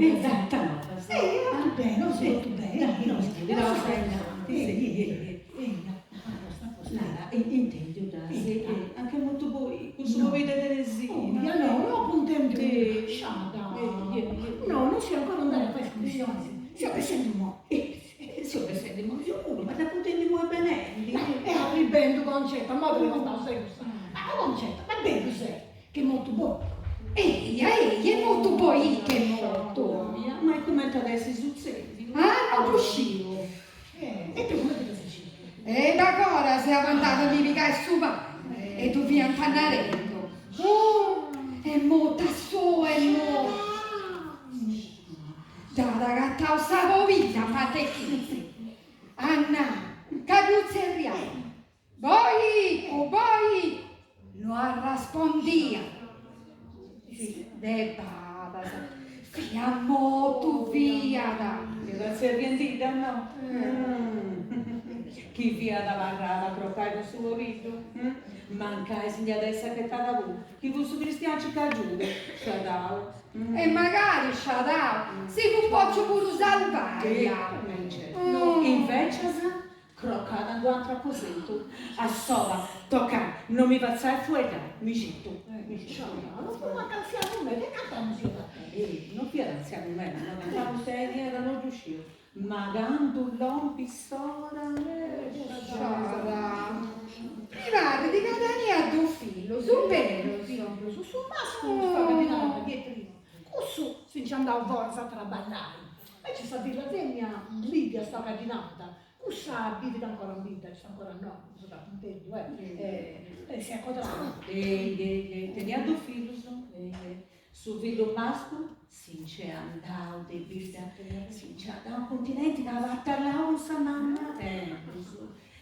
E data novas. E totu bene, nosu totu bene. Nosu Nara, intendiu dd'as? Anche mortu Boicu, su pobiddu 'e Teresina. Oia, no, no apu intendiu, sciada. No, non seu ancora andada a fai is cummissionis, seu bessendi imoi. Seu bessendi imoi deu puru, ma dd'apu intendiu imoi benendi. E arribendu Concetta, imoi ti contau seus. Ma Concetta, ma berus est ch'est mortu Boicu? Eia, eia, est mortu Boicu, est mortu. Ma e cumenti at essi sutzediu? Ah, no ddu sciu. E tui cumenti dd'as sciu? E immubagora seu andada a mi pigai su pani e ddu fiant narendu. Oh, est mortu a sou, est mortu. Dd'at agatau sa pobidda a part'e chitzi. At nau ca ddu tzerriat. Boicu, Boicu! No arraspondiat. De badas. Fiat mortu, fiat. Fiat tzerriendidda, no? Chi fiat abarrada a crocai cun su pobiddu? Mancai si nd'iat essi achetada puru, chi cussu cristianu circat agiudu, sciadau. E magari, sciadau, si fut potziu puru salvai. Invecias Crocada in d'u' atru aposentu. A sola, toca, non mi fatzais fueddai, mi citu, mi citu. Non fut mancu antzianu meda, e cant'annus iat a tenni? Non fiat antzianu meda, no, cant'annus teniat no ddu sciu, ma candu lompit s'ora, Sciada. Mi parrit ca teniat dus fillus, berus? Fillus, su masculu sa caminada, Pietrinu, cussu si nci andau foras a traballai, Invece sa filla femina, Lidia sa ca ddi nant, cussa bivit ancora in bidda, est ancora no, su c'apu intendiu, eh, e s'est acodrada. Ei, ei, ei, teniat dus fillus, ei, ei. Su fillu mascu si nc'est andau de bidda, si nc'est andau in continenti ca at batallau cun sa mama, eh,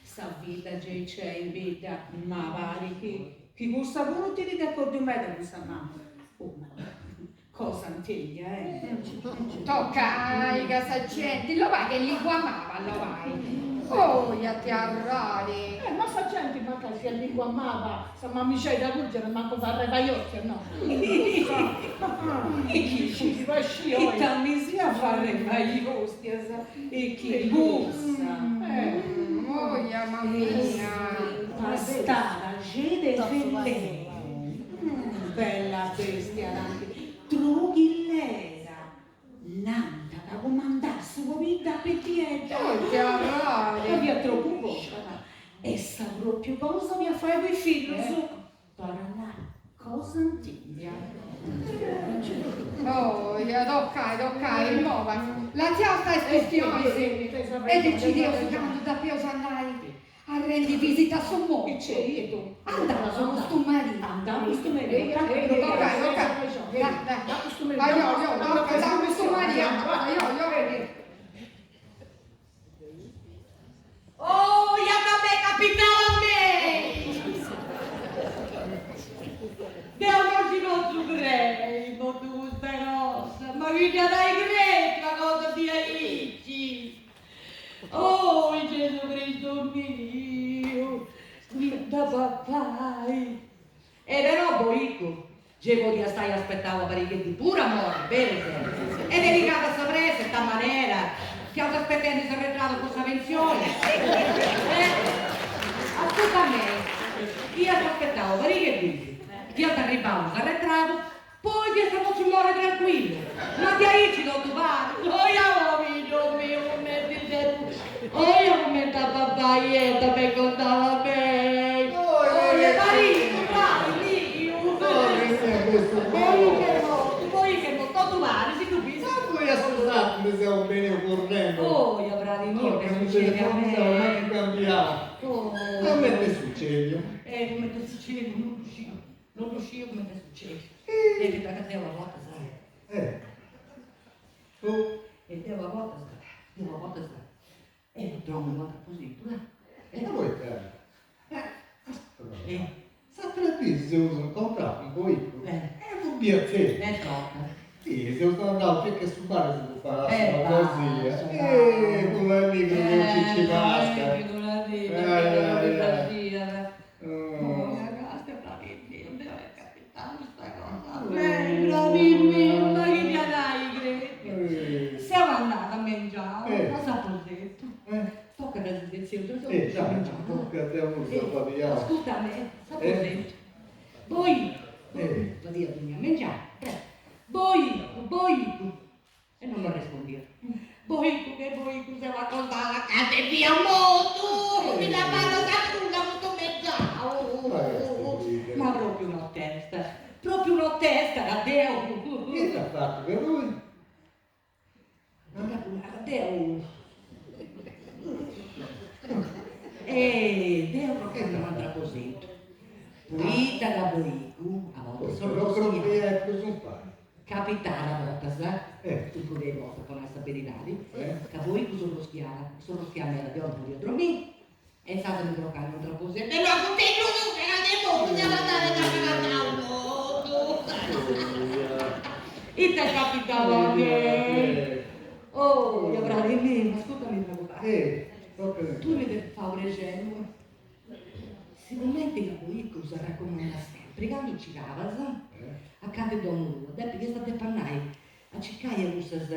sa filla gei nc'est in bidda, ma parit chi chi cussa puru tenit de acordiu meda cun sa mama. Oh ma Cosa antiga, eh? Tocai ca sa genti, lobai che lingua maba, lobai. Oia ti arrori. Eh, ma sa genti mancai siat lingua maba, sa mamixedda puru già mancu fa arrevaiostia, no? E chi ci Ita mi sia fa arrevaiustias e chi cussa. Oia mamina. Pastada sceti de velenu. Bella bestia tanti Trughillera nanta ca cumandat su pobiddu a Petiedda ca fiat tropu pobera e sa propriu cosa 'oliat fai po is fillus torra a nai cosa antiga. Oia tocai tocai immoba lassaus stai is chistionis e decideus candu depeus andai A rendi visita a su mortu. Andaus custu merì. Andaus custu merì. Tocai, tocai. Dai, dai. Ajò, ajò, toca, andaus custu merì, andaus, ajò, ajò. Oh, iat a m'est capitau a mei! Deu non ci potzu crei totu custa cosa, ma chi dd'iat ai crei una cosa diaici? Oi Gesù Cristu miu, ita papai. E però Boicu, gei podiat stai aspetau una pariga 'e dì puru a morri, berus? Est delicada sa pressa 'e ta manera, fiaus aspetendi s'arretradu po sa pensioni. Eh, ascurta a mei, iat aspetau una pariga 'e dis, fiat arribau s'arretradu, Poi fiast potziu morri tranquillu, ma diaici totu paris, oia pobiddu miu cumenti seu, oia cumenti a babbai eta m'est contau a mei, oia Paricu, fradi miu, poi che mortu, poi che mortu, totu paris, ddu bis? Ma poi a su sartu ndi seu beniu currendu. Oia fradi miu, che sucedi a mei. Non seu mancu cambiau. Comenti est sucediu? Eh, cumenti est sucediu, non ddu sciu. Non ddu sciu cumenti est sucediu. E che ca deu a bortas Eh. Oh. E deu a bortas, deu a bortas, e dromu in un'atru aposentu, là. E poita? Eh. S'atra dì si seus incontraus cun Boicu e fut bia tzertu. E toca. Sì, seus andaus circa 'e su bar si fut fata sa poesia. Eh, fut alligru che unu cicci 'e Pasca. Eh, fut alligru, chi fadiat. Oh, càstia, fradi miu, deu est capitau custa cosa a mei, fradi miu, ma chi dd'iat ai crètiu. mengianu, a s'aposentu. Tocat a si setzeus, a mengianu. Ascurta a mei, s'aposentu. Boicu, fadiat dogna mengianu, Boicu, Boicu. E non m'arrespondiat. Boicu che boicu seu acostada ca de fia motu, mi lavada sa frulla custu mengianu. Ma propriu notesta, propriu notesta ca deu. Ita at fatu che tui? Ca deu. E deu crocai in un'atru aposentu. Poita ca Boicu a bortas s'orroschiat. Capitada a bortas, su prus de is bortas po nai sa beridadi, ca Boicu s'orroschiat, s'orroschiat meda, deu non podia dromì e insaras mi crocai in un'atru aposentu e no apu tentu nudda ca de mortu seu andada e dd'apu agatau mortu. Ita est capitau a mei? Oh, ia fradi miu, ascurtami una cosa, tui mi depis fai u' prexeri, Sigumenti ca Boicu s'arracumandat sempri, candu nci cabas acanta 'e domu tua, depis iast a depi andai a circai cussas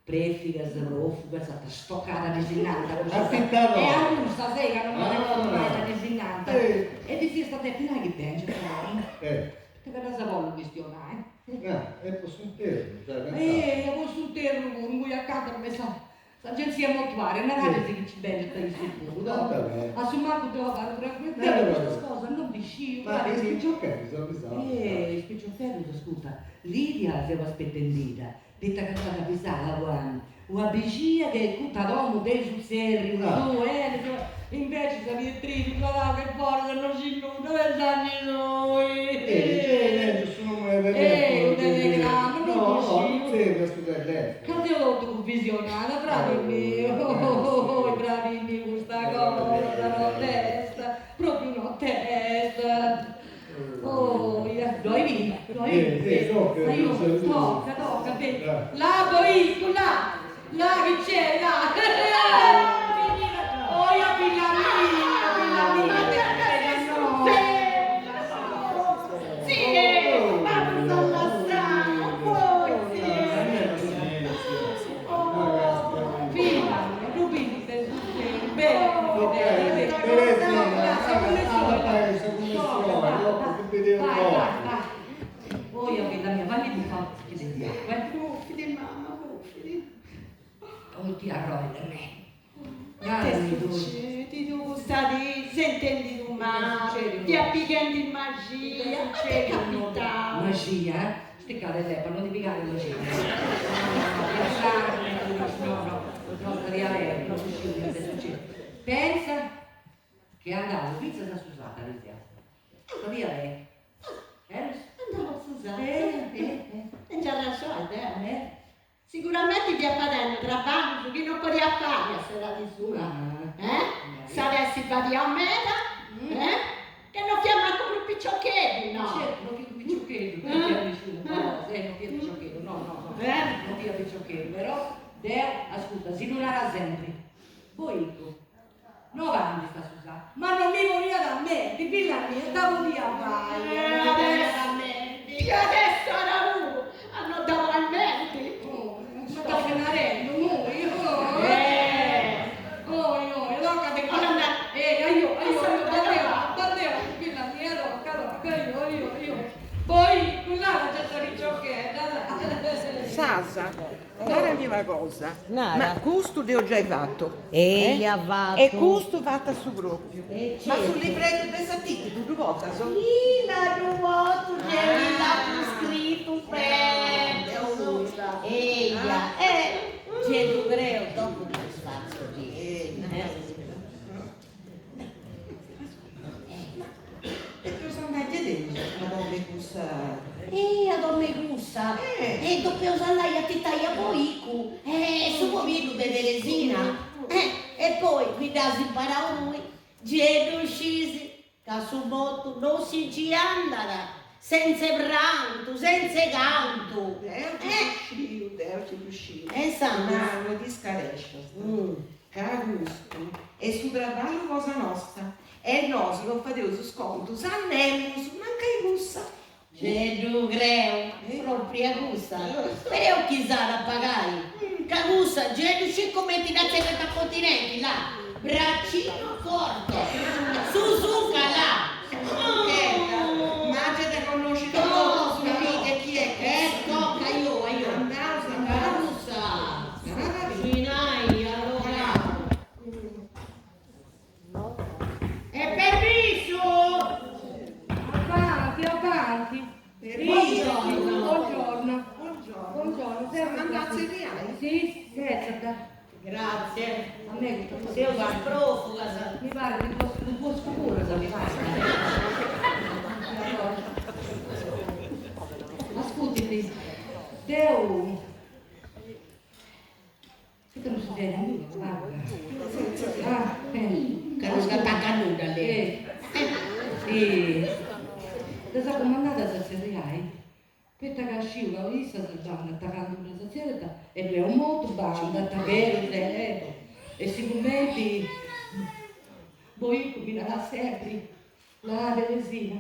prefigas, profugas, stocada ddis nant cussas, e a cussas, ei ca non m'arregordu mai ita ddis nant, e ddis iast a depi nai chi bengiant a domu, poita ca ddas bollu chistionai. E po s'interru, E po s'interru puru, ingui acanta ddoi est sa S'agenzia mortuaria, narades chi ci bengiant issus puru, no? A su mancu deu abarru tranquilla, deu custas cosas non ndi sciu, Ma is piciocheddus avisaus. Eh, is piciocheddus, ascurta, Lidia seu aspetendidda, poita ca dd'at avisada una una bixina che est acuta a domu de su tzerriu suu, eh, invecias Pietrinu cuadau che foras non scit nudda, pentzandi soi. Eh, gei tengiu su numuru de telefunu. Eh, u telegramma, non ddu sciu. No, no, tzerria su telefunu. Ca seu totu cunfisionada, fradi miu, oi fradi miu custa cosa notesta, propriu notesta. Oia, ddoi biri, ddoi biri, tocca, tocca, beni, là Boicu, là, là chi nc'est, là, oia filla mia, filla mia, Ma ite sucedit custa dì, s'est intendidu mali, fiat pighendi maxia, ma ite est capitau? Maxia? Sticcade lepa, non ti pigare maxia. No, no, no, no ddu sciu ita est sucediu. Pensa chi andau fintzas a Susata seu. Sa dia de Berus? Andau a Susata? Eh, eh, eh. Tengiu arraxoni deu. Eh. Siguramenti fiat fadendi traballus chi non podiat fai a s'edadi sua, eh? S'at essi fadiau meda, eh? Ca non fiat mancu prus piciocheddu, no? Certu, non fiat piciocheddu, non fiat nisciunu cosa, eh, non fiat piciocheddu, no, no, no, non fiat piciocheddu, però deu, ascurta, si ddu narat sempri, Boicu, no bandist a Susata, ma non mi poniat a menti, filla mia, ita podia fai, non mi poniat a menti. Chi adesso ara puru a no dda ponni a menti. Oh, ma ita ses narendu, moi, oh. Oi, oi, tocat de Eh, aio, aio, aio, bandeu, bandeu, filla mia, toca, toca, aio, aio, aio. Poi, là c'è sa piciochedda, là. Sasa, Narami una cosa, ma custu dd'eus giai fatu. Eia fatu. E custu fatu a su propriu. Ma su libreddu de sa Titi ddu portas? Illa ddu portu deu dd'apu scritu beni. Eia, e gei ddu creu dopu ddus fatzu biri. Depeus andai diaderus a domu 'e cussa. Eh, a domu 'e cussa? E depeus andai a titai a Boicu, eh, su pobiddu de Teresina. Eh, e poi mi dd'as imparau tui, gei ddu scis ca su mortu non si nci andat sentz'e prantu, sentz'e cantu. Deu gei ddu sciu, deu gei ddu sciu. E insaras? Ma no ti scarescias ca custu est su traballu cosa nosta E nosu non fadeus is contus a nemus, mancai cussa. Gei ddu creu, propria cussa. Spereus chi s'at a pagai. Ca cussa gei ddu scit cumenti dda tzerriant a continenti, là! Braccino forte! Susuca, là! Chedda, ma gei dda connoscit totus, mi' de chi est cussa. Eh, tocca, ajò, ajò. Andaus, andaus. Cussa! Su 'inai arrogau. E permissu! Avanti, avanti. Buongiorno. Buongiorno. Buongiorno. Buongiorno. Andaus a tzerriai? Sì, setzat. Grazie. A me custa Seus is profugas. Mi paret unu boscu puru sa mi paret. Ascurtimi, deu Ita non si tenet nudda, ah, eh. Ca non s'atacat nudda lei. Eh. Ddas apu mandadas a tzerriai, poita ca sciu ca issas bandant candu ddas tzerriant e ddoi est unu motu bandant, berus eh. E sigumenti Boicu mi narat sempri, là Teresina,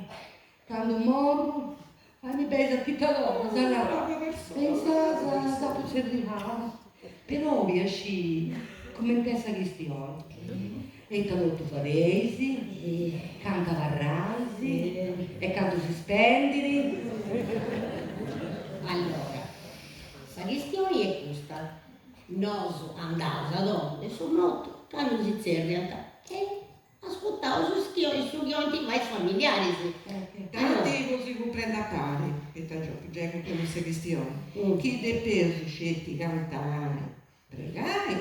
Candu morru, faimi bei is atitadoras, là, e insaras dd'apu tzerriada, però 'olia sciri cument'est sa chistioni, e ita totu fadeis, cantu abarrais e cantu si spendit. Allora, sa chistioni est custa, nosu andaus a domu de su motu candu si tzerriant e Ascurtaus su chi 'olint fai is familiaris. Tanti po si cumprendi a pari, poita giai cumprendit sa chistioni, chi depeus sceti cantai, pregai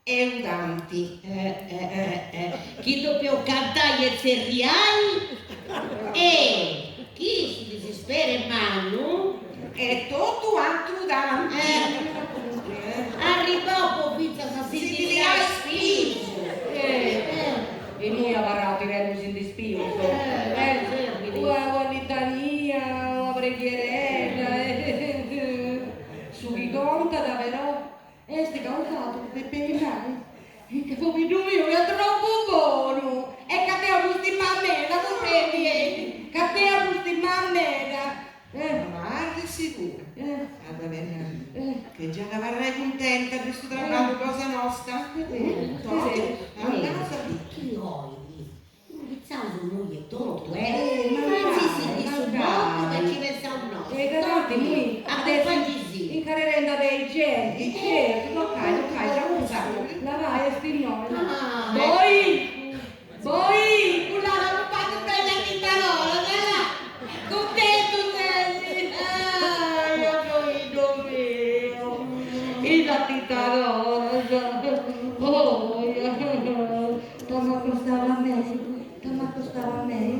e unu tanti. Chi depeus cantai e tzerriai e chi su disisperu est mannu. Est totu atru tanti. Arribau po fintzas a si ndi liai is pilus. Immoi abarraus tirendusindi is pilus. Una litania, una preghieredda. Su chi contat però est ca 'osatrus depeis nai ca pobiddu miu fiat tropu bonu e ca deu ddu stimà meda, cumprendieis? Ca deu ddu stimà meda. Ma de siguru, at a benni che già at abarrai cuntenta de su traballu cosa nosta. Andaus a biri. Chi oi ingitzaus innoi etotu, eh? Antzis chi su motu ca ci pensaus nosu. Acumpangisì. Incarrerende de genti, certu, tocai, tocai, sa cussa, la vai est innoi. Boicu, Boicu, là, l'apu fatu bella chitadora, là, cuntentu ses? Ai, boicu meu, is atitadoras, oi, ita m'at costau a mei, ita m'at costau a mei,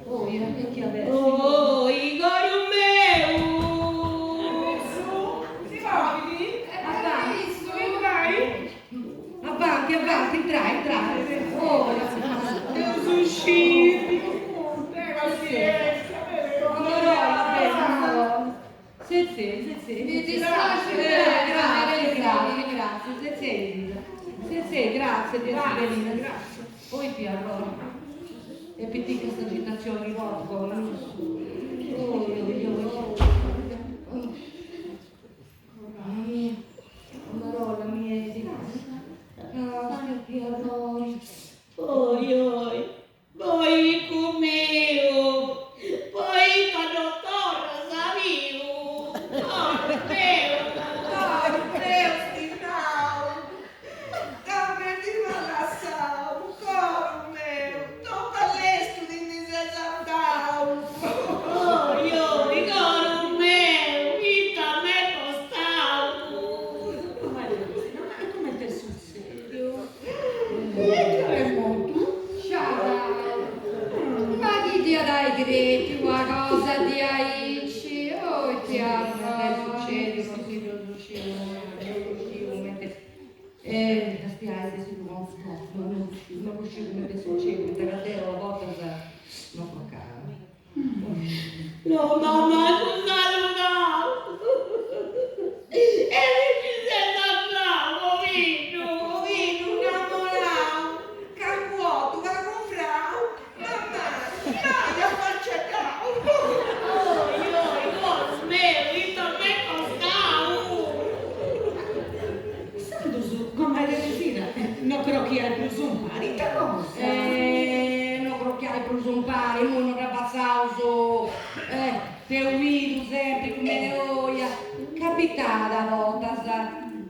oi, e chi at essi. Oi, coru meu! Si podit? Avanti. Avanti, avanti, intrai, intrai. Oi. Deus sciri, pazienza, Amarola, bella, amarola. Setzei, setzei. Mi dispiace, Grazie, grazie, grazie. Setzei, setzei, grazie di essere venuta. Grazie. Poi ti allora. E pitica questa agitazione, guarda, Oi, oi, oi. Mamma mia, amarola mia, Grazie, ti adoro. Oi, oi, boicu meu, poita no torras a biu, coru meu. Coru meu stimau, Come ti m'as lassau, coru meu, totu a lestru ti ndi ses andau. Oi, oi, coru meu, ita m'est costau. Maria, ma comente est sutzediu? E est mortu? Sciarau. Ma chi dd'iat ai cretiu una cosa diaici? Oi ti Est sucediu, consiglio ddu sciu, ddu sciu cumenti est. Castiai de si ddu contu, no, no ddu sciu, no ddu sciu cumenti est sucediu, poita ca deu a bortas no crocau. No m'as mancu saludau e ti ndi ses andau, pobiddu. Pobiddu innamorau, cancu 'orta pagu unfrau, ma mai, mai afaciadau. Oi, oi, coru meu, ita m'est costau. No crocchiai prus umpari, ita cosa? Eh, no crocchiai prus umpari, immoi no dda fatzaus, eh, t'eus bidu sempri cun mene oia, capitada a bortas,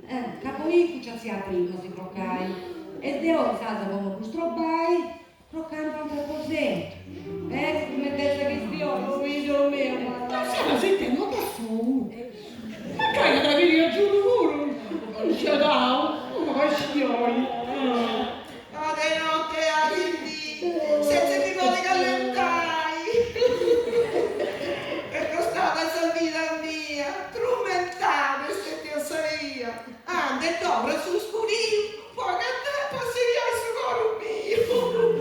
eh, ca Boicu ci atziat primu a si crocai, e deu insaras po no ddu strobai, crocai in un'atru aposentu, eh, cumenti est sa chistioni, pobiddu miu, Ma sa si tennu da solu, mancai at a biri agiudu puru, sciadau, una passioni. A de notte e a de dì, senza mi podi callentai. Est costada sa vida mia, trumentada est stetia sa 'ia. Andu e torru a su scuriu, po agatai po asseliai su coru miu.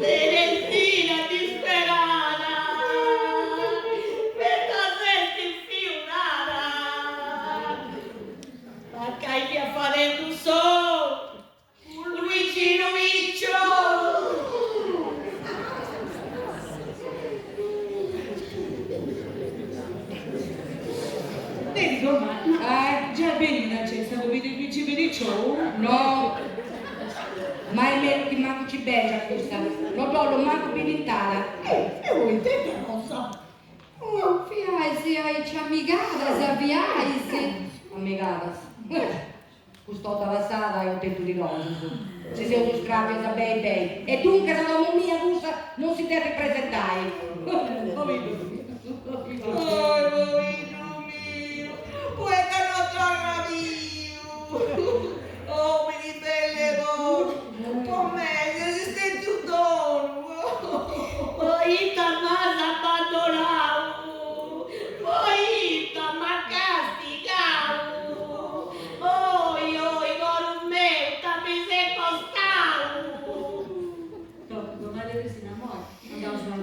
Teresina disperada, meda s'est fiurada. Mancai fiat fadendu sou, cun Luiginu Miccio. Vedi com'è? Eh? Già benina c'è sa po' biri principi di ciò? No! Ma est mellus chi mancu ci bengiat custa, no dd'ollu mancu pilintada. E oi ita cosa? Oh, fiais aici amigadas, fiais. Amigadas? Cust'orta passada eus tentu lirongius, si seus scrapias beni beni, e duncas a domu mia cussa non si depit presentai. Oi, pobiddu miu, poita no torras biu? Omini bellu e bonu, po mei ses stetiu unu donu. Poita m'as abbandonau, poita m'as castigau? Oi, oi, coru meu, ita mi ses costau! Domani Teresina, moi andaus a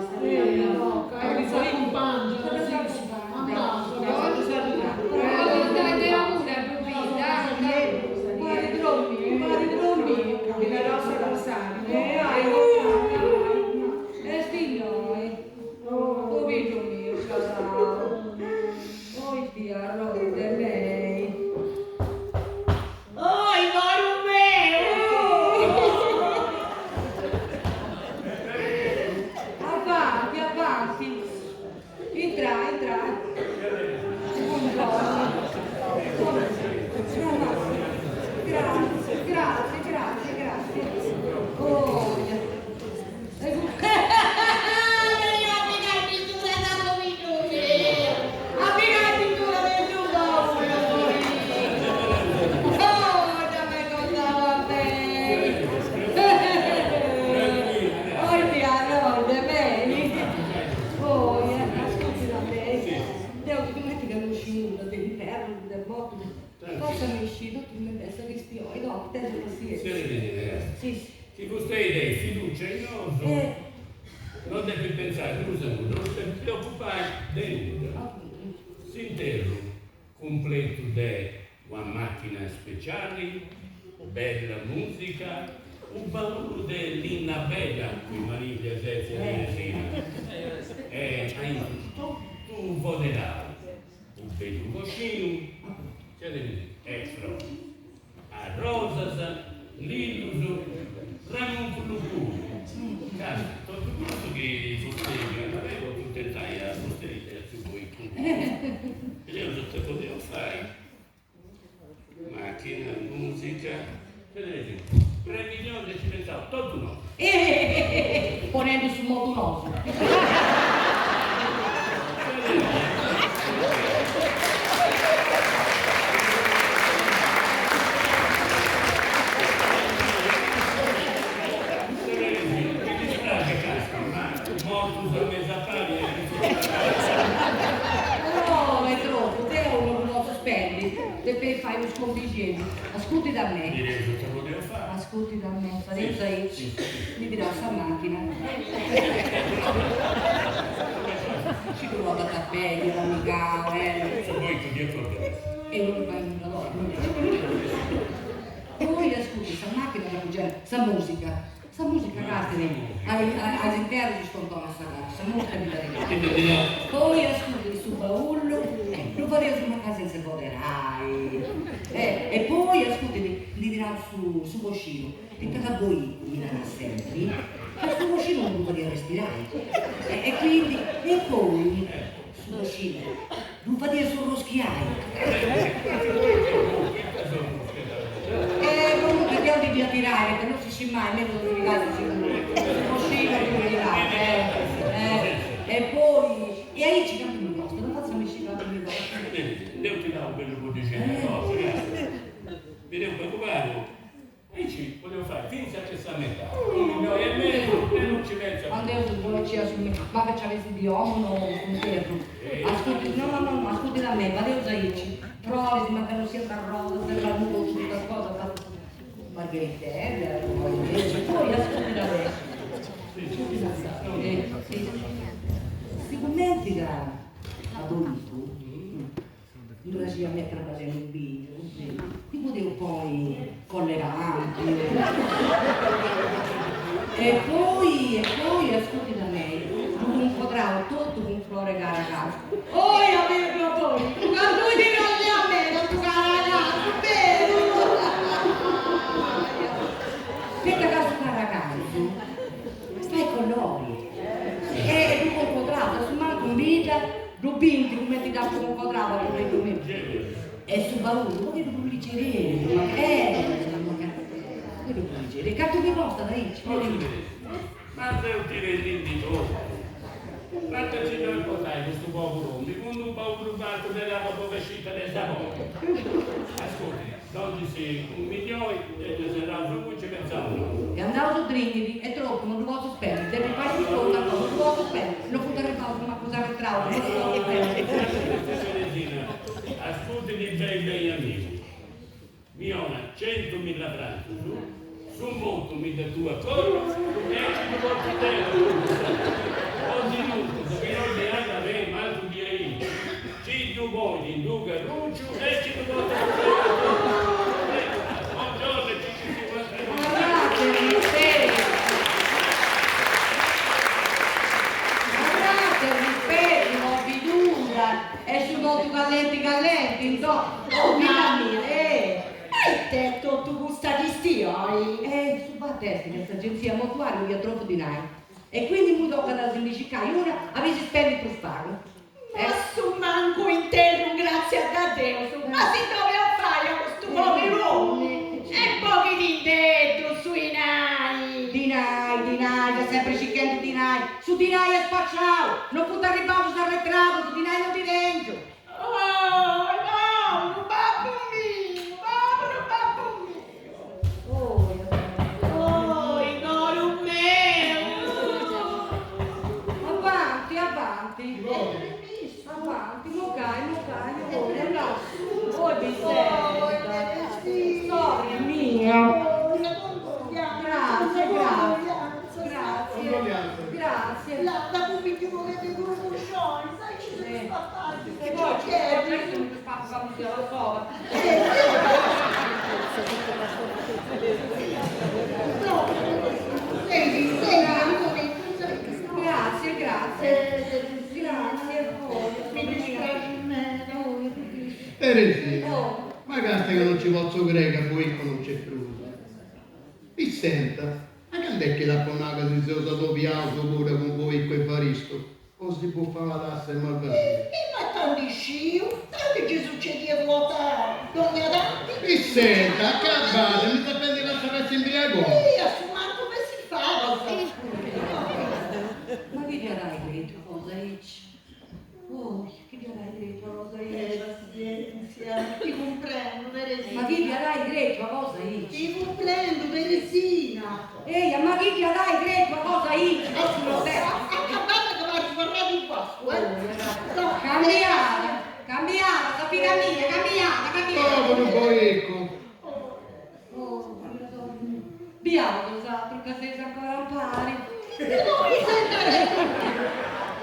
Andai deu puru, pobidda, andai. Pari drommiu, pari drommiu. Ddi naraus s'arrosariu. Eh, ai, est innoi. Pobiddu miu, sciadau. Oi, tia, de mei. Oi, coru meu! Avanti, avanti. Intra, intra. Buongiorno. Grazie, grazie, grazie, grazie. Oh, A pintura da pobiddu meu! A pittura del suo Oh, già mi costava bene. Oi, tia, de bene. Oh, ascolti da me. Devo ti metti che non usci nulla dell'interno, del botto. Forse mi uscì tutto in testa che spioi, no, te così. Sì, sì. Si vostei de fiducia in nosu, non devi pensare prus a nudda, non devi preoccupare de nudda. S'interru completo de una macchina speciale, bella musica, un baule de linna bella, qui maniglia sezia Teresina, e hai tutto foderau, un bellu coscinu, c'è extra, a rosas, lillus, ranunculu puru. Caso, tutto questo che vostei avevo, contentai a vostei e a su voi. E io tutto potevo fare. Macchina, musica, vedete, 3 milioni ci pensavo, tutto no. Ponendo su modo nosu. Mi dispiace, casca, ma morto sulla mesa pari è No, è troppo, te non lo sospendi, te fai uno sconfiggente. Ascolti da me. Direi che potevo fare. Ascolti da me, farei sai, mi dirà sta macchina. Ci provo da capelli, l'amica, eh. Se vuoi ti dico E non fai nulla dopo. Poi ascolti, sta macchina la cugina, sta musica. Sta musica castene, ai ai interni si scontona sta cosa, sta musica mi dà Poi ascolti su baullo, lo farei su una casa in sepoderai. E poi ascolti, di tirau su su coscinu, poita ca Boicu mi narat sempri ca su coscinu non ddu fadiat respirai e quindi, e poi su coscinu ddu fadiat surroschiai. E comunque deu ndi dd'ia tirai, poita non si scit mai, mellus a si pigai su siguru, su coscinu ddu tirai, e poi, e aici cantu mi costat, fatzami sciri cantu mi costat. Deu ti nau bellu puddixeddu 'e cosa, mi deu pagu pagu Aici podeus fai fintzas e sa metadi, unu milioni e mesu e non ci pentzat prus. Andeus ddoi ci a su ma che ci avessi di omu no custu inferru. Ascurti, no no no no, ascurti da me, fadeus aici, froris, mancai non siant arrosas, erba custas cosas, margheriteddas, poi ascurti da me, ascurti da me, sigumenti ca a Boicu Mi praxiat meda traballai in bìngia, cumprendi? Ddi podeus ponni colleranti. E poi, e poi, ascurti da mei, ddu cuncodraus totu cun frori caracas. Oi amigu Boicu, ca tui ti praxiat meda su caracasu, beru? Poita ca su caracasu fait colori e ddu cuncodraus, a su mancu in bidda Ddu binti cumenti dd'apu cuncodrau a pobiddu miu. E su baulu, unu pagheddu prus ligereddu, ma pagheddu prus ligereddu. Cantu mi costat aici? Ma deu tirendindi totu. Ma ita ci ddoi portai custu poburu omini cun unu baulu fatu de laba bobescita de saboni? Ascurti, dongi-sì unu milioni e ddu serraus ingui ci pentzaus nosu. E andaus dringhidi, est tropu, non ddu potzu spendi, depit fai su contu ancora, non ddu potzu spendi, non funt arribaus mancu is arretraus, non ddu potzu spendi. Teresina, ascurtidi beni beni amigu, mi 'onat centumilla francus, su motu mi dda tua corrus e ci ddu portu deu a Logusantu, o sinuncas chi non ddi andat beni mancu diaici, ci ddu ponit in d'u carruciu e ci ddu portat a totu. Buongiorno e ci ci siu un'atra borta. Arrate rispettu po fiduda e su motu callenti callenti, insoma, oh filla mia, eh! Ma ite est totu custa chistioni? Eh, su fatu est ca s'agenzia motuaria iat tropu dinai e quindi immui tocat a si ndi circai una abi si spendit prus pagu. Ma su mancu interru gratzias a Deus, ma si ddo'oleus fai a custu poberu omini e boghidindeddu su 'inai. Dinai, dinai, ses sempri circhendu dinai, su dinai est spaciau, non funt arribaus is arretraus, dinai non ndi tengiu. Oh, poberu babbu miu, poberu babbu miu. Oi, coru meu! Avanti, avanti. Avanti, mocai, mocai, oi, andau. Oi, Bissenta. Sorri mia. Grazie, grazie. Grazie. Grazie. La la pubblico volete pure cuscioni, sai ci sono spappati. E poi ci Grazie, grazie. Grazie. Mi dispiace meda. Teresina, ma casta ca non ci potzo crei ca Boicu non c'est prus. Bissenta, ma cand'est chi t'apo nau ca si seus adobiaus puru cun Boicu e Evaristu Po si bufai una tassa 'e malvasia. E ma ita ndi sciu, tanti gi sucediat u' 'orta dogna tanti. Bissenta, acabada, mi sta fendi passai per s'imbriagoni. E a su mancu fessit fabas. Ma chi dd'iat ai cretu cosa aici? Oh, chi dd'iat ai cretu una cosa aici? Eh, passienzia, ti cumprendu, Teresina. Ma chi dd'iat ai cretu una cosa aici? Ti cumprendu, Teresina. Eia, ma chi dd'iat ai cretu una cosa aici? Acabada ca parit torradu guastu, eh? Cambiada, cambiada, sa vida mia, cambiada, cambiada. Poveru Boicu. Oh, biau bosatrus ca seis ancora impari.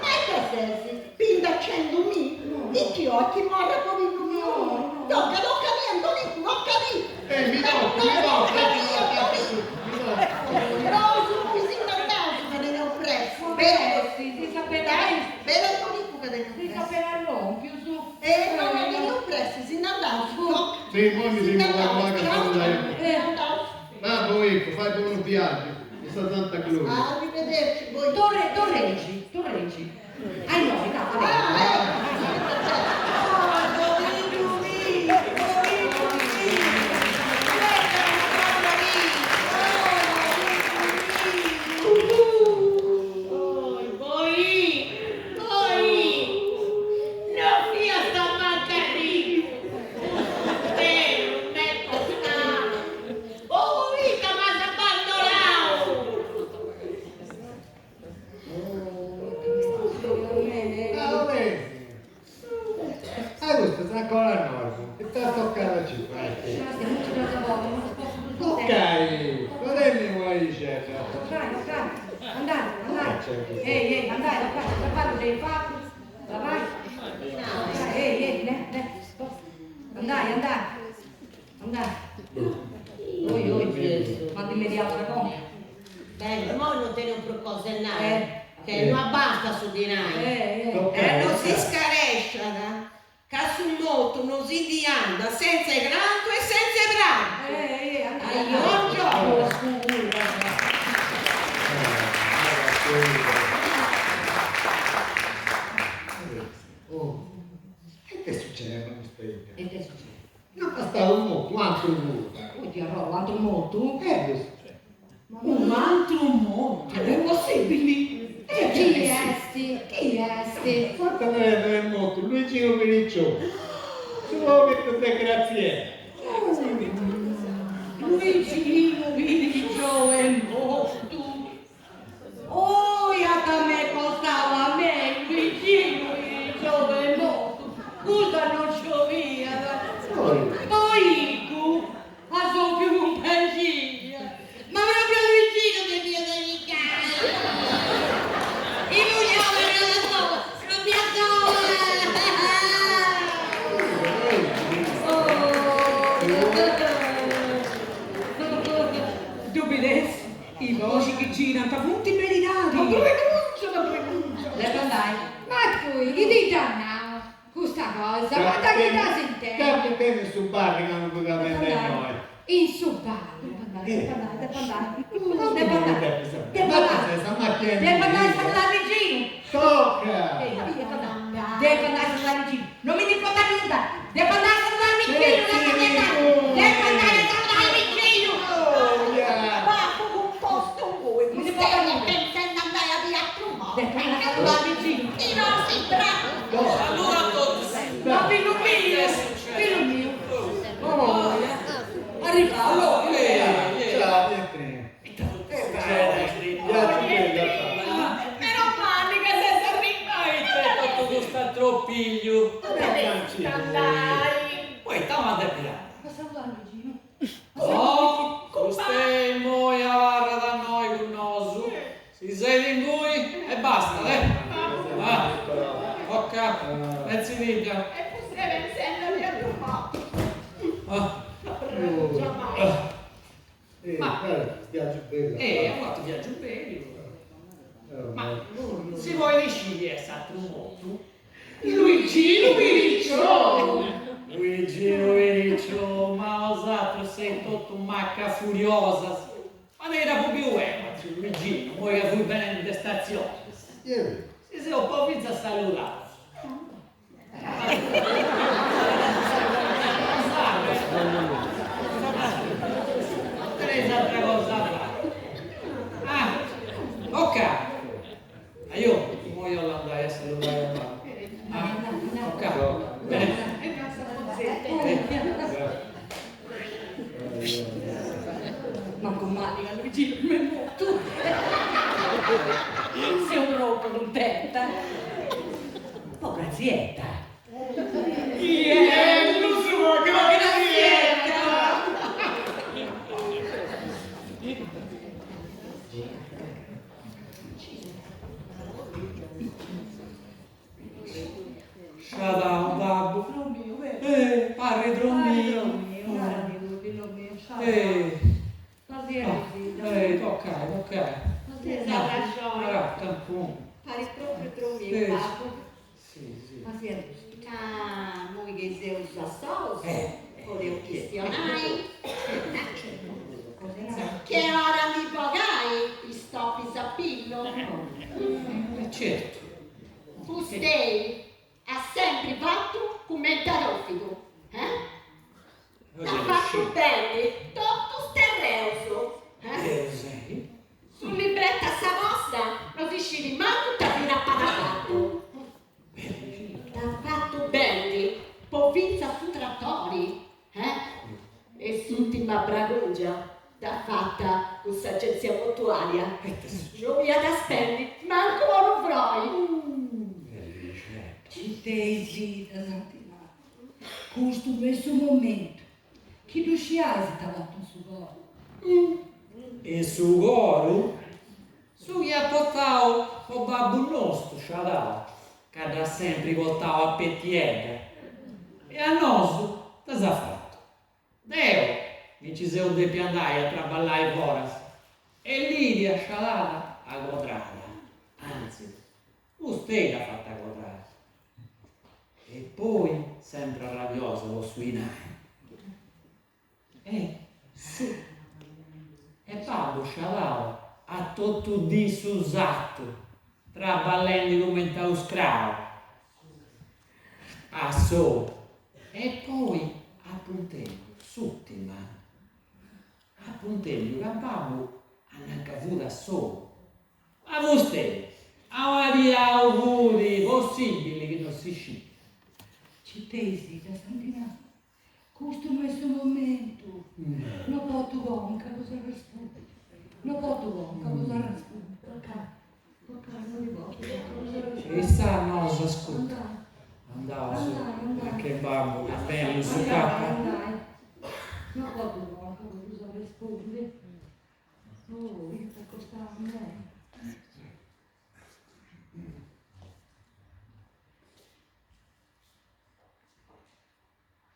Ma ita ses? Pindacendumì? Chi 'olit chi morrat pobiddu miu? Tocca, tocca mi, Antonicu, tocca mi! Eh, mi tocca, mi tocca, mi tocca. Nosu si nd'andaus ca teneus pressi. Pressi, seis appena. Bella Antonicu ca teneus Seis pressi. appena lompius. Eh, no, no, teneus pressi, si nd'andaus, tocca. Si, moi mi firmu pagu pagu a saludai. fai bonu viaggiu in sa Santa Gloria. Arrivederci voi. Torre, torregi, torregi. A innoi, no, va bene. Ah, questo sta ancora normo. E sta toccando a ci fai. Ok, godemi vuoi dicere. Ok, ok, andate, andate. Ehi, ehi, andate, ok, papà lo devi fare. Vai. Ehi, ehi, ne, ne. Andai, andai. Andai. Oi, oi, ma dimmi di altra cosa. Bene, mo non te ne proposenare. Che non basta su di noi. E non si scaresciano, che su moto non si anda senza granto e senza branco. Oh, e che succede con questa idea? E che succede? Non bastava un moto, un altro moto. Oddio, un altro moto? Che succede? Un altro moto? È possibile? E chi esti? Chi esti? Guarda è morto, Luigino Miricciò. Su che te grazie. Luigino Miricciò è morto. Oh, che me costava a me, Luigino Miricciò è morto. Scusa, non c'ho via. Poi, a so più compagnia. Ma proprio Luigino che mi dedicare. Io voglio non mi Dubiles, i voci che girano, punti meritati. Ma prenuncia, ma prenuncia. Le andai. Ma qui, chi ti dà questa cosa? Ma da che da si intende? Capitene su bar che non poteva prendere noi. In su bar. Devo andare, devo andare. Devo andare. Devo andare. Devo andare a salutare vicino. Tocca! Devo andare a salutare vicino. Non mi importa nulla. Devo andare a salutare vicino. Devo andare a salutare vicino. Ma con un posto voi. Non mi importa nulla. Pensando andare a via tu. Devo andare a salutare vicino. I nostri bravi. Allora a tutti. Ma figlio mio. Figlio mio. Oh, arriva. Allora, Ciao, Pietrino. Meno male che sei arrivato tutto questo troppiglio. Poi stiamo a piano. Ma salutare vicino. Oh, stai moi a varra da noi con nosu. Si sei in cui e basta, eh. Ah, ok, e si dica. E potrebbe essere via tu. Ah. Ma viaggio bello. Ho fatto viaggio bello. Ma se vuoi decidere è stato un moto. Luigino Miricciò! Luigino Miricciò, ma osato sei tutto macca furiosa. Ma era proprio eh, Luigino, vuoi che fui bene in stazione. Si sei un po' vinto a salutare. Non tenete altra cosa da fare. Ah, ok. Ah, io voglio andare a salutare a mamma. Ah, ok. Bene. Ma con male, Luigino mi è morto. Sei troppo contenta. Oh, grazietta. Chi è lo suo Grazietta? Ciao, babbo. Parre dromio. Tocca, tocca. Allora, tampone. Pare proprio dromio, babbo. Sì, sì. Ma si è Ah, noi che sei usa sosa. Volevo questionare. Che ora Certu. Fustei at sempri fatu cumenti at 'ofidu, eh? At fatu benni totu is terreus, eh? Su libretu a sa posta no si scit mancu ita fini apat fatu. T'at fatu benni po fintzas su tratori, eh? E s'ùrtima bragungia dd'at fata cun s'agèntzia portuària. No iat a spendi mancu po unu frori. Citei-si-dda, Santina. Custu no est su momentu. Chi ddu sciais ita portu in su coru. In su coru? Su chi at portau po babbu nostu, sciadau, ca dd'at sempri portau a petiedda. E a nosu ita s'at fatu? Deu mi nci seu depiu andai a traballai foras e Lidia sciadada agodrada, antzis, fustei dd'at fata agodrai. E poi sempri arrabiosa po su 'inai. E su e babbu sciadau a totu dì su satu, traballendi cumenti a u' scrau. A sou. E poi apu intendiu s'ùtima, apu intendiu ca babbu ananca fut a sou. Ma fustei, amadiau fut possibili chi no si scit. Citei-si-dda, Santina. Custu no est su momentu. No portu conca po s'arrespundi. No portu conca po s'arrespundi. Issa nos ascurtat. Andaus a che babbu est bellu su capa. No portu conca po s'arrespundi. Oh, ita costau a mei.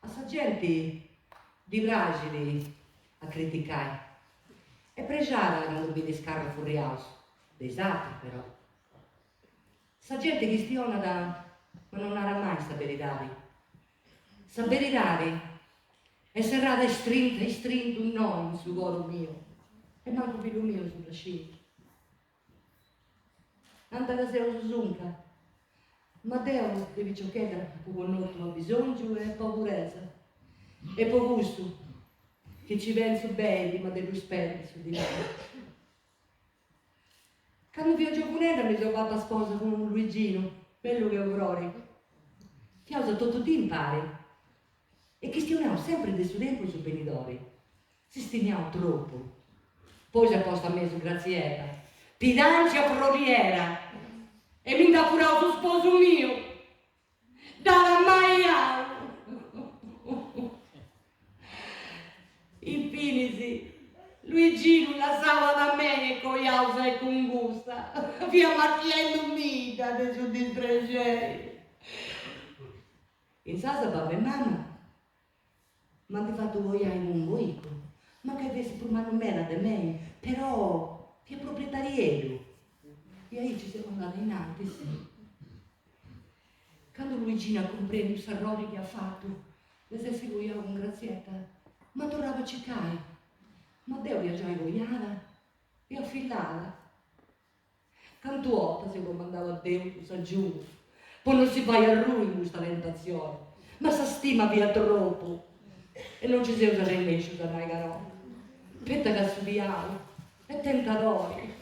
A sa genti ddi praxit a criticai e prexada candu bit is carrus furriaus, de is atrus però. Sa genti chistionat ma non narat mai sa beridadi. Sa beridadi est serrada istrinta istrintu innoi in su coru miu e mancu fillu miu si dda scit. Nant ca seu susunca, ma deu de piciochedda apu connotu abisòngiu e poburesa, e po custu chi ci pentzu beni prima de ddu spendi su dinai. Candu fia giovunedda mi seu fata sposa cun Luiginu, bellu che u' frori. Fiaus a totu dì impari e chistionaus sempri de su tempus benidori. Si stimiaus tropu. Poi s'est posta a mesu Graziella, pidancia froriera, e mi nd'at furau su sposu miu. Dd'at ammaiau. Infinis, Luiginu lassau at a mei e coiau s'est cun custa. Fia machiendumidda de su disprexeri. Insaras babbu e mama M'ant fatu coiai cun Boicu, mancai fessit prus mannu meda de mei, però fiat proprietarieddu e aici seu andada innantis. Candu Luiginu at cumprendiu s'arrori chi at fatu de s'essi coiau cun Grazietta, m'at torrau a circai, ma deu fia giai coiada e afillada. Cantu 'ortas eus domandau a Deus s'agiudu po no si fai arrui in custa tentatzioni, ma sa stima fiat tropu e no nci seus arrennescius a nai ca no. Poita ca su diaulu est tentadori.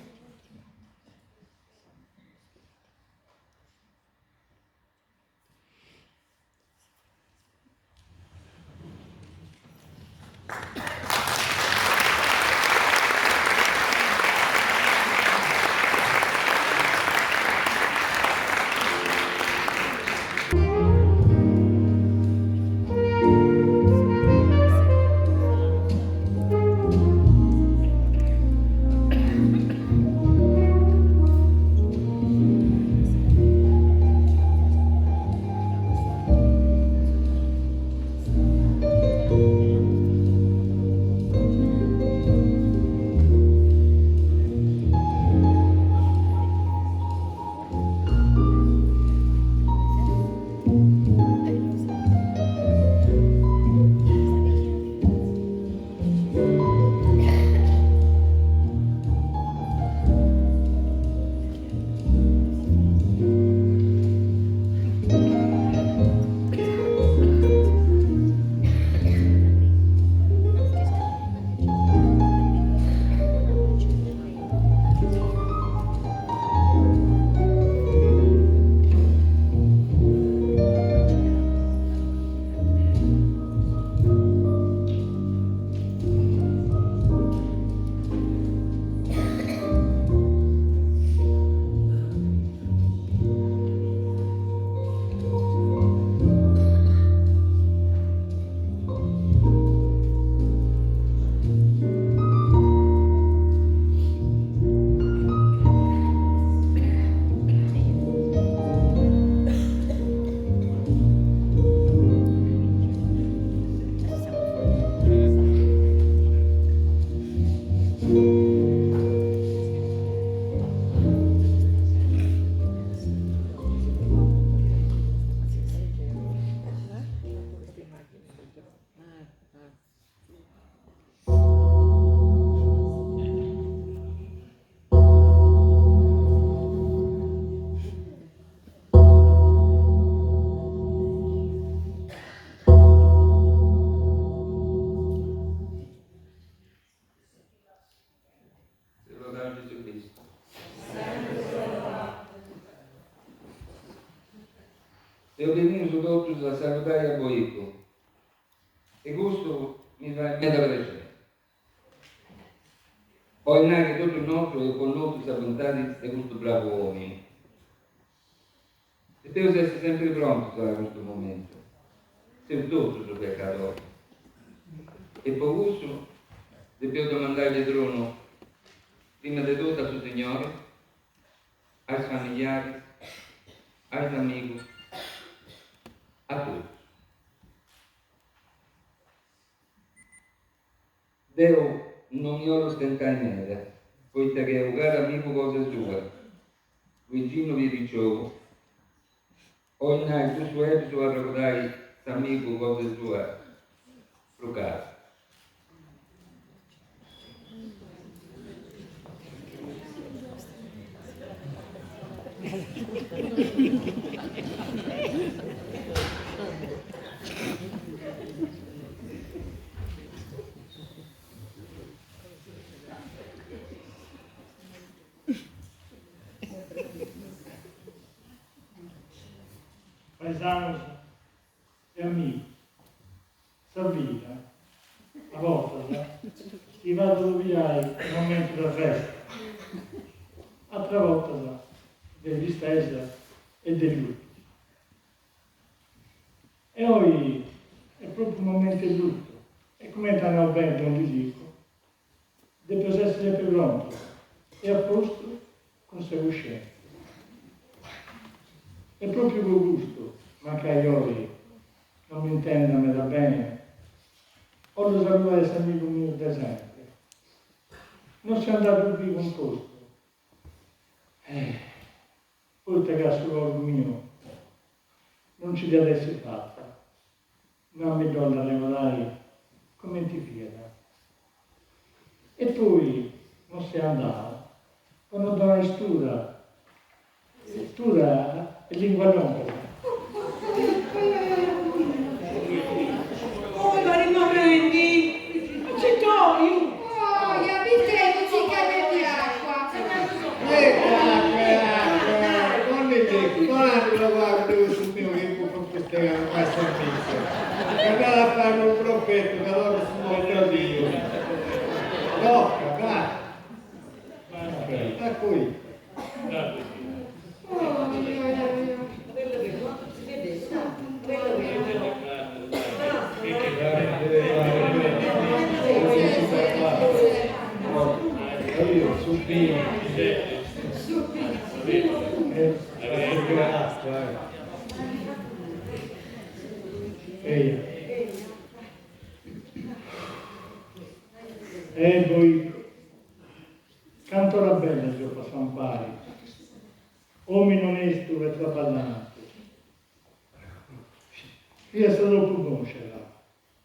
Seus benius totus a saludai a Boicu e custu mi fait meda prexeri. Bolit nai chi totus nosu eus connotu sa bontadi de custu bravu omini. Depeus essi sempri prontus a custu momentu. Seus totus pecadoris e po cussu depeus domandai pedronu prima de totu a su Signori, a is familiaris, a is amigus, a totus. Deu no mi 'ollu stentai meda, poita che unu caru amigu cosa sua, Luiginu Piriciou, 'olit nai dus fueddus po arregodai s'amigu cosa sua prus caru. Paesanos e amigos, sa vida, a bortas, ti fait adobiai in momentu de festa, atras bortas de tristesa e de lutu. E oi est propriu momentu 'e lutu e cumenti at nau beni don Lillicu, depeus essi sempri prontus e a postu cun sa cuscientzia. E propriu po custu, mancai oi non m'intenda meda beni, 'ollu saludai s'amigu miu de sempri. Non seu andau biu cumpostu, poita ca su coru miu non nci dd'iat essi fata, no a mi dd'ollu arregodai cumenti fiat. E poi non seu andau po no donai stura, stura est lingua longa. Oi parit morrendi, acetoiu! Oi, a bitedu circai de acua. Ecco acqua e acqua, don Lillicu, donandi unu pagu de cussu binu chi bufat fustei candu fait sa missa, ca nd'at a fai prus profetu ca torrat su mortu biu. Tocca, va. Acuì. E poi Cant'ora bella eus passau impari, omini onestu e traballanti. Fiast tropu bonu scerau,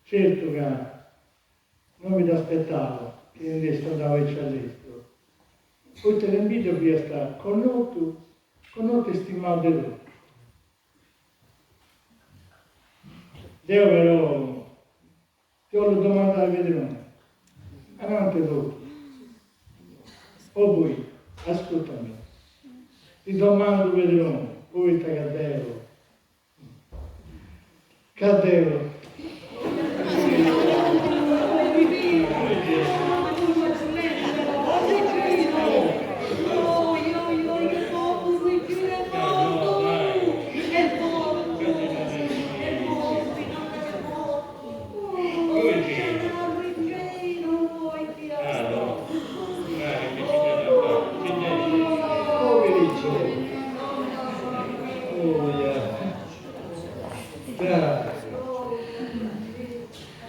certu ca non mi dd'aspetau chi ti nd'essis andau aici a lestru, poita ca in bidda fiast connotu, connotu e stimau de totus. Deu però Ti 'ollu domandai pedronu, ananti 'e totus. O Boicu, ascurtami, ti domandu pedronu, poita ca deu, ca deu.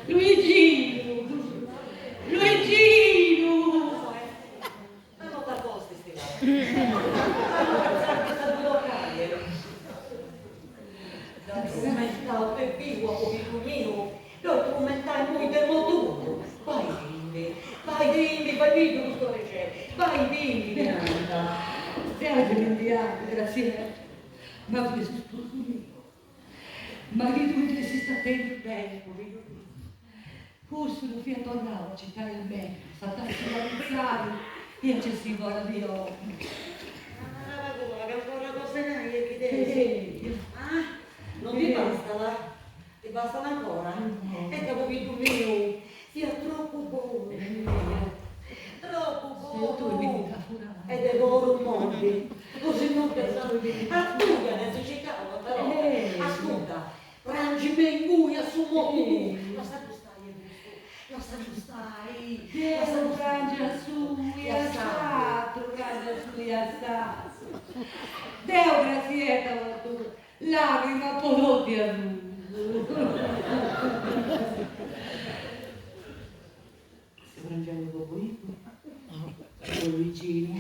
Luiginu! Luiginu! Ddu trumentau de biu a pobiddu miu, ddu trumentai immoi de motu. Baidindi, baidindi, faimiddu custu prexeri, baidindi, ti nanta. Deu mi ndi andu, Graziella, ma fiat su sposu miu. Ma chi tui dd'essist atentu beni, pobiddu miu. Cussu no fiat torrau a circai a mei, s'at essi arrutzadu e a nc'essi fora di 'omu. Ma ca ancora cosa nai e chi tenis? Ah? No Bastat ancora? E ca pobiddu miu fiat tropu bonu, tropu bonu e de coru moddi, o si no a tui at essi circau atera 'orta. Ascurta, prangi me ingui a su motu tuu, lassa ddu stai e custu, lassa ddu stai, lassa ddu Prangi a su i a s'atru, prangi a su i a s'atru. Deu, Grazietta, portu Lagrima po totu a susu. Seu prangendi po Boicu, po Luiginu.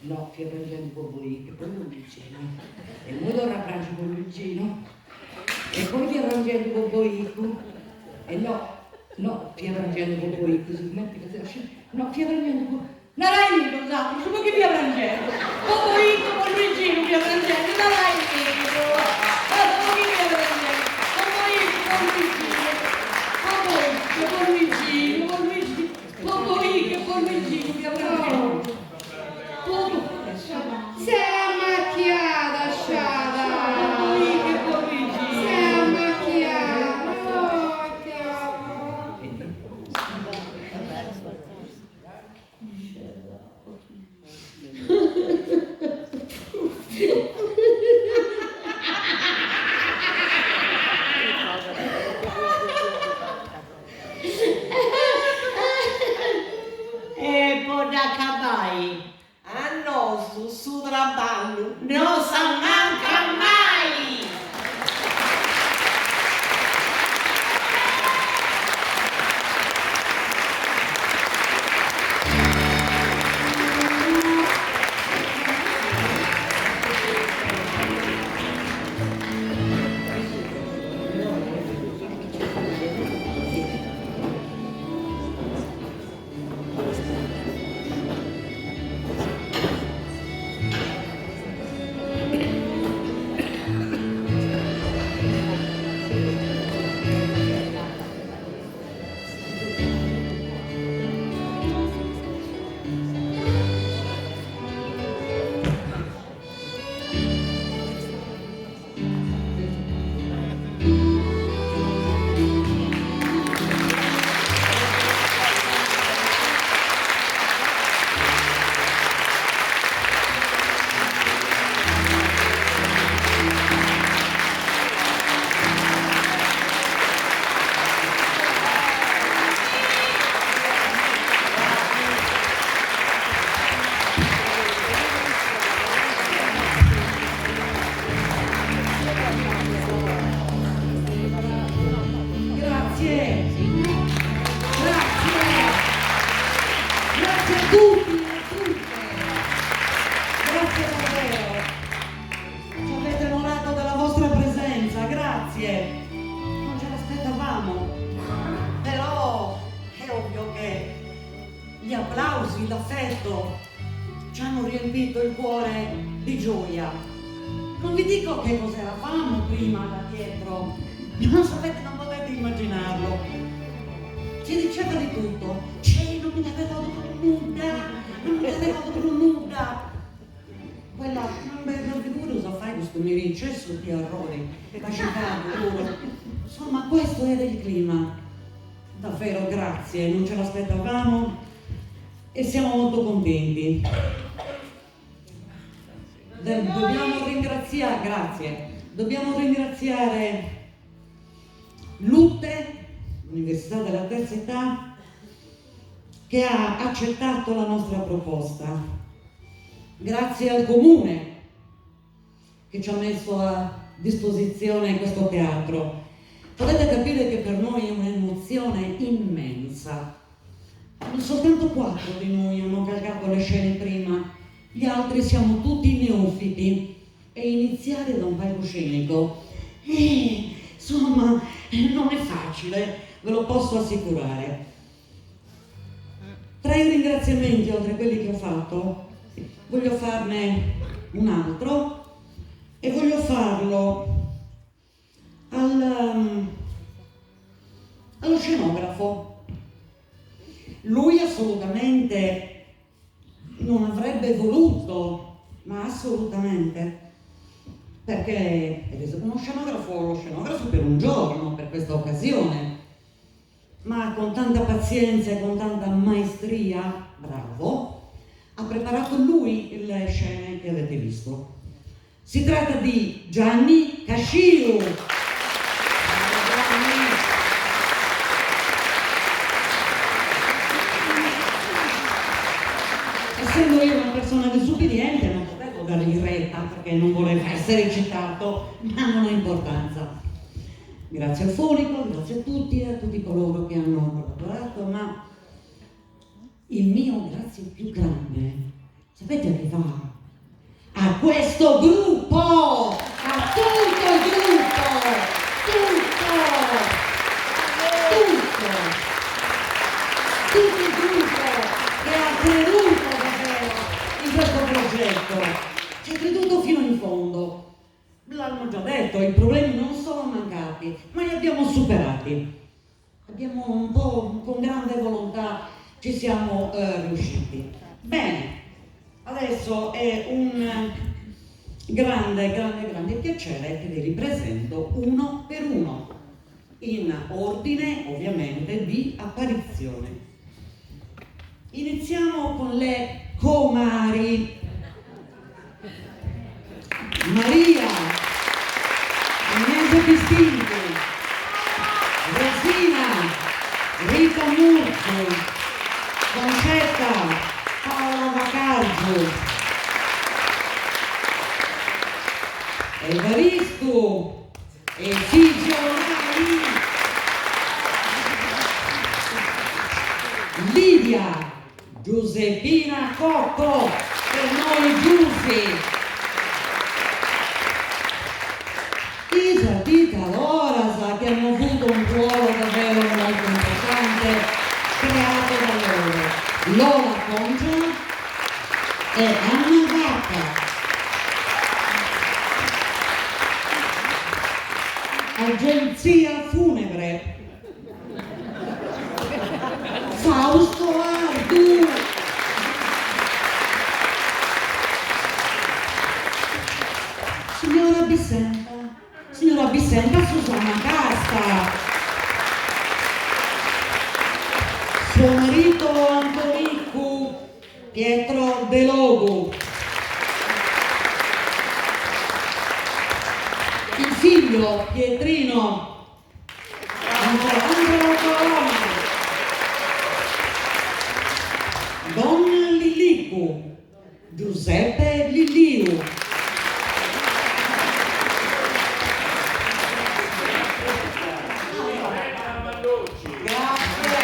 No, fia prangendi po Boicu e poi po Luiginu. E immoi torru a prangi po Luiginu. E poi fia prangendi po Boicu. E no, no, fia prangendi po Boicu, sigumenti no, fia prangendi po Naraimiddu 'osatrus po chi fia prangendi, po Boicu o po Luiginu fia prangendi, naraimiddu, po chi fia prangendi, po Boicu, po Luiginu, po Boicu e po Luiginu, po Luiginu, po Boicu e po Luiginu fia prangendi, po S'est ammachiada, sciada. Po Boicu e po Luiginu. S'est ammachiada, oh ite E po dd'acabai. A nosu su traballu no s'ammancat mai! Grazie. Grazie. Grazie a tutti e a tutte. Grazie davvero. Ci avete onorato della vostra presenza, grazie. Non ce l'aspettavamo. Però è ovvio che gli applausi, l'affetto ci hanno riempito il cuore di gioia. Non vi dico che cos'eravamo prima là dietro, non sapete, non potete immaginarlo. Si diceva di tutto. Cioè, non mi ne ricordo più nulla, non mi ne ricordo più nulla. Quella, beh, figura cosa fai questo mi ricesso di errori, lasciate pure. Insomma, questo era il clima. Davvero grazie, non ce l'aspettavamo e siamo molto contenti. Dobbiamo ringraziare, grazie, dobbiamo ringraziare l'UTE, l'Università della Terza Età, che ha accettato la nostra proposta. Grazie al Comune che ci ha messo a disposizione questo teatro. Potete capire che per noi è un'emozione immensa. Soltanto quattro di noi hanno calcato le scene prima, gli altri siamo tutti neofiti e iniziare da un palcoscenico, eh, insomma, non è facile, ve lo posso assicurare. Tra i ringraziamenti, oltre a quelli che ho fatto, voglio farne un altro e voglio farlo al, um, allo scenografo. Lui assolutamente non avrebbe voluto, ma assolutamente, Perché è uno scenografo, lo scenografo per un giorno, per questa occasione, ma con tanta pazienza e con tanta maestria, bravo, ha preparato lui le scene che avete visto. Si tratta di Gianni Casciu. Essendo io una persona disubbidiente non potevo dargli retta perché non voleva essere citato, ma non ha importanza. Grazie al Fonico, grazie a tutti e a tutti coloro che hanno collaborato, ma il mio grazie più grande, sapete a chi va? A questo gruppo! A tutto il gruppo! Tutto! Tutto! Tutto il gruppo che ha creduto davvero in questo progetto. Ci ha creduto fino in fondo. L'hanno già detto, i problemi non sono mancati, ma li abbiamo superati. Abbiamo un po' con grande volontà ci siamo riusciti. Bene, adesso è un grande, grande, grande piacere che vi ripresento uno per uno, in ordine ovviamente di apparizione. Iniziamo con le comari. Maria, Agnese Pistinti, Rosina, Rita Murzu, Concetta, Paola Vacargiu, Evaristo e Gigio Rai, Lidia, Giuseppina Cocco, per noi Giusy, Isa Tita Lorasa, che hanno avuto un ruolo davvero molto importante, creato da loro, Lola Congia e Anna Vacca. Agenzia Funebre, Fausto Ardu, signora Bissenta, signora Bissenta Susanna Casta, suo marito Antonicu Pietro De Logu, il figlio Pietrino Angelo Corona, Don Lillicu, Giuseppe Lilliu, Grazie.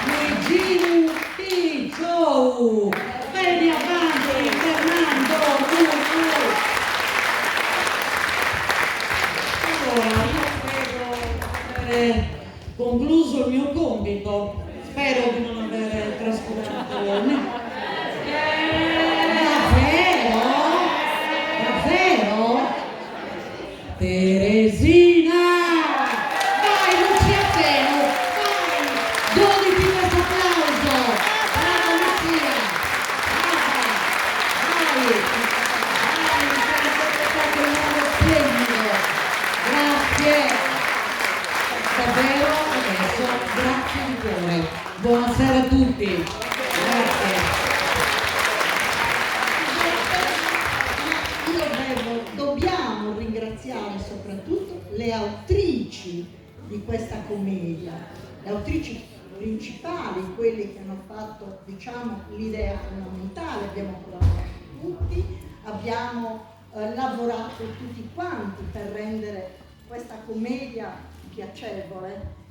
Luigino Picciou, veni avanti Fernando Murru. Allora, io credo di avere concluso il mio compito, spero di non avere trascurato né. Davvero? Davvero? Teresina! Vai Lucia Fenu, vai! Goditi questo applauso! Brava Lucia! Brava! Vai! Vai, hai interpretato in modo splendido! Grazie! Davvero adesso grazie di cuore. Buonasera a tutti. Grazie. Io dobbiamo ringraziare soprattutto le autrici di questa commedia, le autrici principali, quelle che hanno fatto, diciamo, l'idea fondamentale. Abbiamo collaborato tutti, abbiamo lavorato tutti quanti per rendere questa commedia piacevole.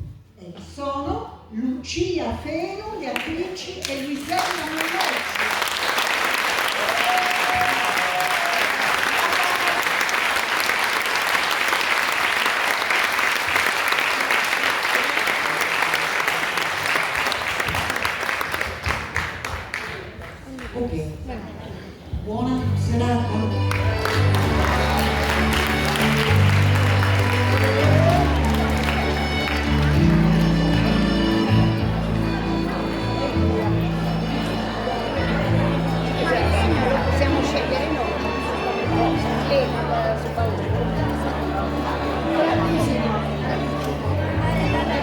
Sono Lucia Fenu, le attrici, e Luisella Mannocci. Ok, buona serata. È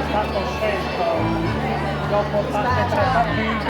stato scelto dopo tante trattative.